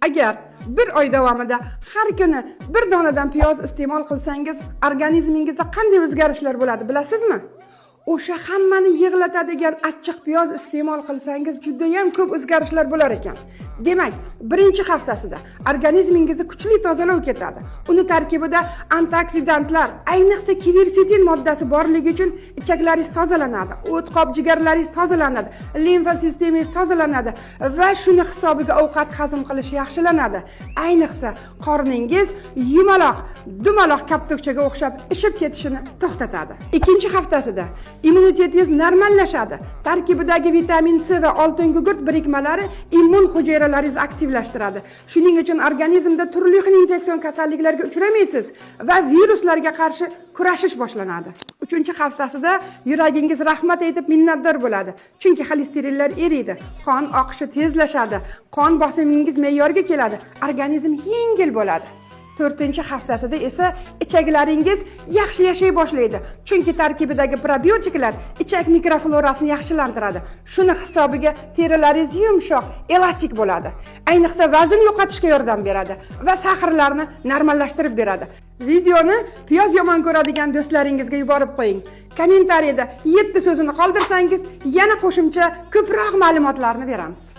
Agar bir oy davomida har kuni bir donadan piyoz iste'mol qilsangiz, organizmingizda qanday o'zgarishlar bo'ladi bilasizmi? O'sha hammani yig'latadigan achchiq piyoz iste'mol qilsangiz juda ham ko'p o'zgarishlar bo'lar ekan. Demak, birinchi haftasida organizmingizda kuchli tozalov ketadi. Uni tarkibida antioksidantlar, ayniqsa kversetin moddasi borligi uchun ichaklaringiz tozalanadi, o't qop jigarlaringiz tozalanadi, limfa sistemangiz tozalanadi va shuni hisobiga ovqat hazm qilish yaxshilanadi. Ayniqsa qorningiz yumaloq, dumaloq koptokchaga o'xshab ishib ketishini to'xtatadi. Ikkinchi haftasida immunitetingiz normallashadi. Tarkibidagi vitamin C va oltin gugurt birikmalari immun hujayralaringizni aktivlashtiradi. Shuning uchun organizmda turli xil infeksion kasalliklarga uchramaysiz va viruslarga qarshi kurashish boshlanadi. Uchinchi haftasida yuragingiz rahmat aytib minnatdor bo'ladi. Chunki xolesterinlar eriydi, qon oqishi tezlashadi, qon bosimingiz me'yorga keladi, organizm yengil bo'ladi. To'rtinchi haftasida esa ichaklaringiz yaxshi yashay boshlaydi. Chunki tarkibidagi probiotiklar ichak mikroflorasini yaxshilantiradi. Shuni hisobiga terilaringiz yumshoq, elastik bo'ladi. Ayniqsa vazn yo'qotishga yordam beradi va sahrlarni normallashtirib beradi. Videoni piyoz yomon ko'radigan do'stlaringizga yuborib qo'ying. Kommentariyada 7 so'zini qoldirsangiz, yana qo'shimcha ko'proq ma'lumotlarni beramiz.